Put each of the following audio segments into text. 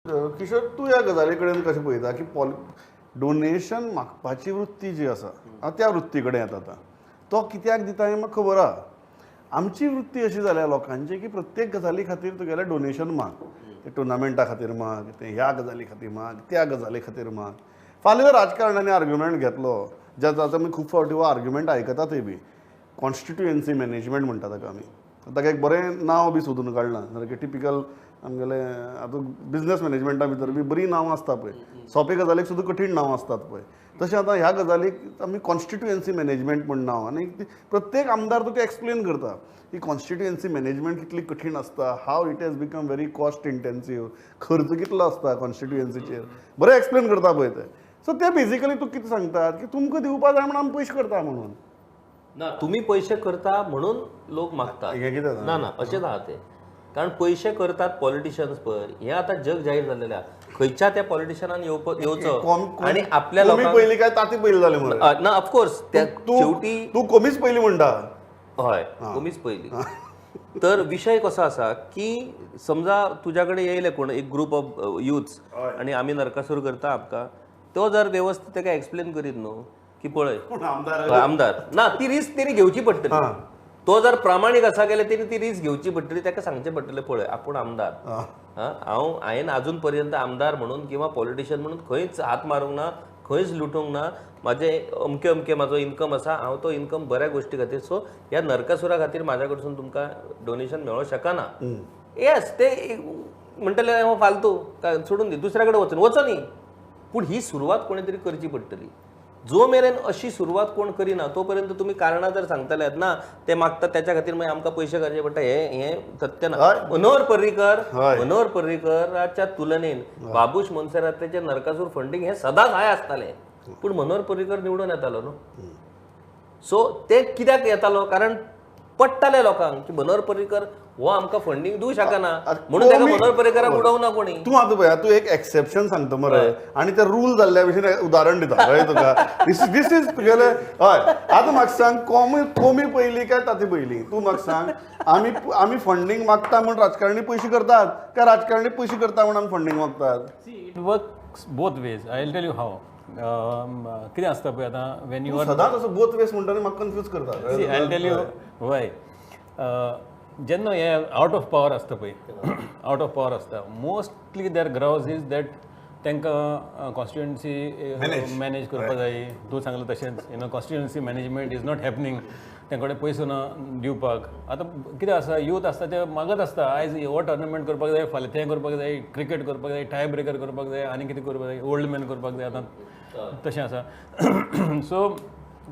किशोर, तूं ह्या गजाली कडेन कशें पळयता की डोनेशन मागपाची वृत्ती जी आसा त्या वृत्ती कडेन येता आतां, तो कित्याक दिता हें म्हाका खबर आहा. आमची वृत्ती अशी जाल्या लोकांची की प्रत्येक गजाली खातीर तुगेलें डोनेशन माग, ते टुर्नामेंटा खातीर माग, ते ह्या गजाली खातीर माग, त्या गजाली खातीर माग. फाल्यां राजकारणांनी आर्ग्युमेंट घेतलो, ज्या आमी खूब फावटी हो आर्ग्युमेंट आयकता थंय बी, कॉन्स्टिट्युएन्सी मॅनेजमेंट म्हणटा ताका आमी, ताका एक बरें नांव बी सोदून काडलां, सारकें टिपिकल आमगेलें आतां बिजनस मॅनेजमेंटा भितर बी बरीं नांवां आसता पळय, सोंपे गजालीक सुद्दां कठीण नांवां आसतात पळय, तशें आतां ह्या गजालीक आमी कॉन्स्टिट्युएन्सी मॅनेजमेंट म्हूण नांव, आनी प्रत्येक आमदार तुका एक्सप्लेन करता की कॉन्स्टिट्युएन्सी मॅनेजमेंट कितली कठीण आसता, how it has become very cost intensive, खर्च कितलो आसता कॉन्स्टिट्युएन्सीचेर, बरें एक्सप्लेन करता पळय ते. सो ते बेजिकली तूं कितें सांगतात की तुमकां दिवपा जाय म्हणून आमी पयशे करता म्हणून. ना, तुमी पयशे करता म्हणून लोक मागतात, ना ना अशेंच आहा तें, कारण पयशे करतात पॉलिटिशियन्स पळय, हें आतां जग जाहीर जाल्लें आहा. खंयच्या त्या पॉलिटिशियनान येवचो आनी आपल्या लोकांक पयलीं काय ताती पयलीं जालें ना, ऑफकोर्स शेवटी तूं कमीच पयलीं म्हणटा. हय, कमीच पयलीं. तर विशय कसो आसा की समजा तुज्या कडेन येयले कोण एक ग्रुप ऑफ युथ्स आनी आमी नरकासूर करता आमकां, तो जर वेवस्थीत ताका एक्सप्लेन करीत न्हू की पळय आमदार ना, ती रिस्क तेणी घेवची पडटली. तो जर प्रामाणीक आसा जाल्यार तेणी ती रिस्क घेवची पडटली, ताका सांगचें पडटलें पळय आपूण आमदार, हांव हांवें आजून पर्यंत आमदार म्हणून किंवा पॉलिटिशियन म्हणून खंयच हात मारूंक ना, खंयच लुटूंक ना, म्हाजें अमकें अमकें म्हाजो इनकम आसा, हांव तो इनकम बऱ्या गोश्टी खातीर, सो ह्या नरकासुरा खातीर म्हाज्या कडसून तुमकां डोनेशन मेळोंक शकना. येस, ते म्हणटले हो फालतू सोडून दी, दुसऱ्या कडेन वचून वचो न्ही, पूण ही सुरवात कोणी तरी करची पडटली. जो मेरेन अशी सुरवात कोण करिना तो पर्यंत तुमी कारणां जर सांगतले ना ते मागतात त्याच्या खातीर मागीर आमकां पयशे काडचे पडटा, हें हें सत्य ना. मनोहर पर्रीकर, मनोहर पर्रीकराच्या तुलनेन बाबूश मोन्सेराताचें नरकासूर फंडींग हें सदांच हाय आसतालें, पूण मनोहर पर्रीकर निवडून येतालो न्हू. सो ते कित्याक येतालो, कारण पडटाले लोकांक की मनोहर पर्रीकर हो आमकां फंडींग दिवंक शकना म्हणून ताका मनोहर पर्रीकराक उडोवंक ना कोणी. तूं आतां पळय, तूं एक एक्सेप्शन सांगता मरे आनी ते रूल जाल्ल्या भशेन उदाहरण दिता कळ्ळें तुका. This is तुगेलें. हय, आतां म्हाका सांग, कोमी कोमी पयलीं काय ताती पयलीं? तूं म्हाका सांग, आमी आमी फंडींग मागता म्हूण राजकारणी पयशे करतात काय राजकारणी पयशे करता म्हूण आमी फंडींग मागतात? It works both ways. I will tell you how. कितें आसता पळय आतां, when you are सदांच असो बोथ वेज म्हणटा न्ही, म्हाका कन्फ्यूज करता. I will tell you why. जेन्ना हे आवट ऑफ पावर आसता पळय, आवट ऑफ पावर आसता, mostly their grouse is that तांकां कॉन्स्टिट्युएन्सी मॅनेज करपाक जाय. तूं सांगलें तशेंच, you know, constituency management is not happening, तांचे कडेन पयसो ना दिवपाक. आतां कितें आसा, यूथ आसता ते मागत आसता, आयज हो टोर्नामेंट करपाक जाय, फाल्यां तें करपाक जाय, क्रिकेट करपाक जाय, टाय ब्रेकर करपाक जाय, आनी कितें करपाक जाय, ओल्ड मॅन करपाक जाय, आतां तशें आसा. सो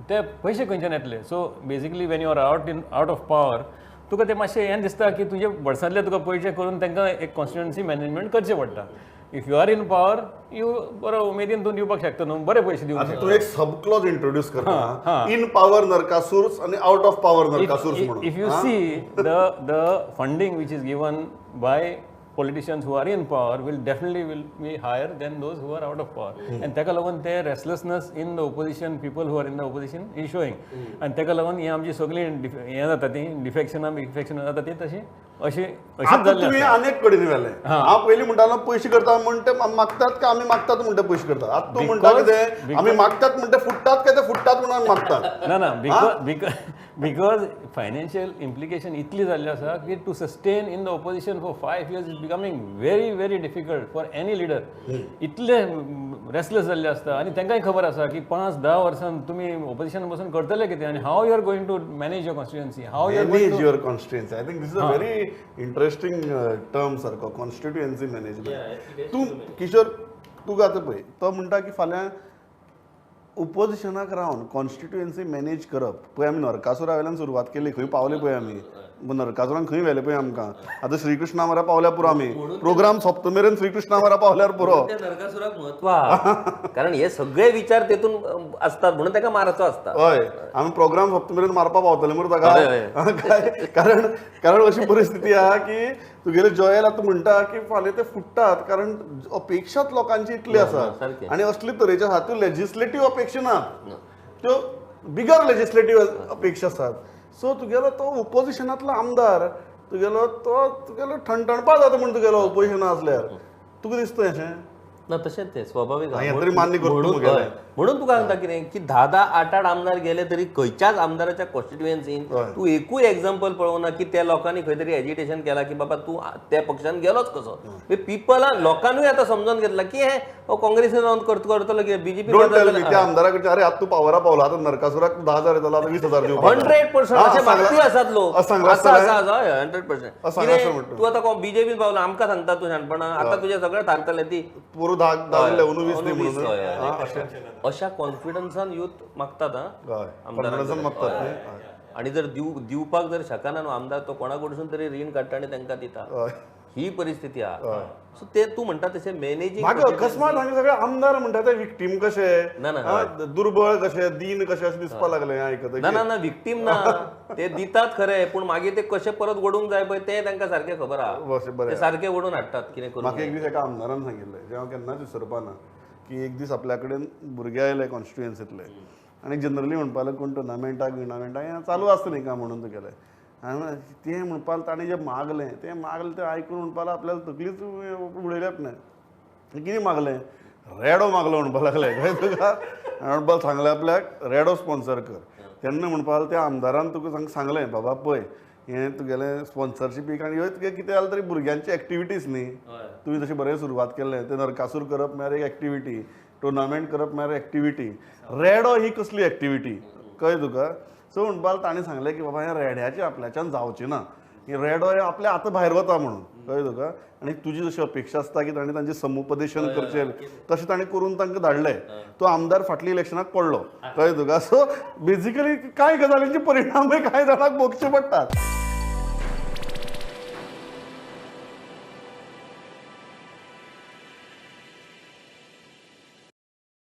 ते पयशे खंयच्यान येतले? So basically when you are out in out of power, तुका ते मातशें हें दिसता की तुजे वर्सांतले तुका पयशे करून तांकां एक कॉन्स्टिट्युएन्सी मॅनेजमेंट करचें पडटा. If you are in power, you बरो उमेदीन तूं दिवपाक शकता न्हू, बरे पयशे दिवपाक शकता. तूं एक सब क्लॉज इंट्रोड्यूस करता, इन पावर नरकासूर आनी आउट ऑफ पावर नरकासूर म्हणून. If you see the funding which is given by politicians who are in power will definitely will be higher than those who are out of power. And ताका लागून ते restlessness in the opposition, people who are in the opposition is showing. आनी ताका लागून ही आमची सगळीं हें जाता ती डिफेक्शनां बिफेक्शनां जाता ती तशी अशी अशीच जाल्ली तुवें अनेक कडेन व्हेलें. हांव पयलीं म्हणटालो पयशे करता म्हण ते मागतात काय आमी मागतात म्हण ते पयशे करतात. आतां तूं म्हणटा कितें, आमी मागतात म्हण ते फुट्टात काय ते फुट्टात म्हणून आमी मागतात? ना ना, because financial implication इतली जाल्ली आसा की to sustain in the opposition for 5 years is becoming very very difficult for any leader. इतले रेस्टलेस जाल्ले आसता आनी तांकांय खबर आसा की 5-10 वर्सां तुमी ओपोजिशन बसून करतले कितें आनी how you are going to manage your constituency, how you are manage your constituency. I think this is a very interesting term सारको, कॉन्स्टिट्युएन्सी मॅनेजमेंट. तूं किशोर, तूं आतां पळय, तो म्हणटा की फाल्यां ओपोजिशनाक रावन कॉन्स्टिट्युएन्सी मॅनेज करप. पळय आमी नरकासुरा वयल्यान सुरवात केली, खंय पावले पळय आमी, नरकासुरान खंय व्हेले पळय आमकां. आतां श्रीकृष्णा मरा पावल्यार पुरो, आमी प्रोग्राम सोंपता मेरेन श्रीकृष्णा मरा पावल्यार पुरो. नरकासुराक म्हत्व आहा, कारण हे सगळे विचार तेतून आसतात म्हणून ताका मारचो आसता. हय, आमी प्रोग्राम सोंपता मेरेन मारपा पावतले मरे ताका. कारण कारण अशी परिस्थिती आहा की तुगेले जॉयल आतां म्हणटा की फाल्यां ते फुट्टात, कारण अपेक्षाच लोकांची इतली आसा आनी असले तरेचे आसा. त्यो लेजिस्लेटीव अपेक्षा ना, त्यो बिगर लेजिस्लेटीव अपेक्षा आसात. सो तुगेलो तो ओपोजिशनांतलो आमदार तुगेलो तो तुगेलो ठणठणपा जाता म्हूण तुगेलो ओपोजिशना आसल्यार तुका दिसता अशें ना, तशेंच तें स्वाभावीक. हें तरी मान्य करता. म्हणून तुगेलें. हय. म्हणून तुका सांगता कितें की 10-10 8-8 आमदार गेले तरी खंयच्याच आमदाराच्या कॉन्स्टिट्युएन्सीन तूं एकूय एग्जाम्पल पळोवना की त्या लोकांनी खंय तरी एजिटेशन केला की बाबा तूं त्या पक्षान गेलोच कसो. पिपलान लोकांनूय आतां समजून घेतला की हे हो काँग्रेसीन रावन करतलो कितें, बीजेपी. Don't tell me त्या आमदारा कडचे, अरे आता तू पावरा पावला, आता नरकासुराक 10,000 येतलो, आता 20,000 दिवपाक. 100% अशें मागपी आसात लोक. असं सांगलां आसा. आसतलें? आसा, हय, 100%. असं सांगलां आसतलें म्हणटा. तूं आतां बीजेपीन पावला, आमकां सांगता तूं शाणपणां, आतां तुजें सगळें थारतलें ती. पोरू 10 10 दिले, अंदू 20 दी अंदू 20, म्हणून. हय, हय. अशें. अशा कॉन्फिडन्सान युथ मागतात. हा, कॉन्फिडन्सान मागतात न्ही. आणि जर दिवपाक जर शकना न्हू आमदार, तो कोणा कडसून तरी रीण काडटा आनी तांकां दिता. ही परिस्थिती आहा. सो ते तूं म्हणटा तशें मॅनेजींग म्हाका अकस्मात हांगा सगळे आमदार म्हणटा ते विक्टीम कशे, ना, ना, दुर्बळ कशे, दीन कशे अशें दिसपाक लागलें आयकतकीर. ना ना ना, विक्टीम ना. ते दितात खरे, पूण मागीर ते कशे परत वडूंक जाय पळय ते तांकां सारकें खबर आहा. बरें. ते सारके वडून हाडटात कितें करून. म्हाका एक दीस एका आमदारान सांगिल्लें जें हांव केन्नाच विसरपा ना, की एक दीस आपल्या कडेन भुरगे आयले कॉन्स्टिट्युएन्सींतले आनी जनरली म्हणपाक लागले कोण टुर्नामेंटाक बिर्नामेंटाक हें चालू आसता न्ही काय म्हणून तुगेलें. आनी तें म्हणपाक ताणें जें मागलें तें मागलें तें आयकून म्हणपाक आपल्याला तकलीच उडयली आपणें. कितें मागलें? रेडो मागलो म्हणपाक लागले. कळ्ळें तुका? म्हणपाक सांगलें आपल्याक रेडो स्पॉन्सर कर. तेन्ना म्हणपाक त्या आमदारान तुका सांगलें, बाबा पळय हें तुगेलें स्पॉन्सरशिपीक आनी ह्यो तुगे कितें जालें तरी भुरग्यांची एक्टिविटीज न्ही. तुवें जशें बरें सुरवात केल्लें तें नरकासूर करप म्हळ्यार एक एक्टिविटी, टुर्नामेंट करप म्हळ्यार एक्टिविटी, रेडो ही कसली एक्टिविटी, कळ्ळें तुका? सो म्हणपाक ताणें सांगलें की बाबा ह्या रेड्याचें आपल्याच्यान जावचें ना, ही रेडो हे आपल्या आतां भायर वता म्हणून, कळ्ळें तुका? आनी तुजी जशी अपेक्षा आसता की ताणें तांचें समुपदेशन करचें तशें ताणें करून तांकां धाडलें. तो आमदार फाटल्या इलेक्शनाक पडलो, कळ्ळें तुका? सो बेजिकली कांय गजालींचे परिणामय कांय जाणांक भोगचे पडटात.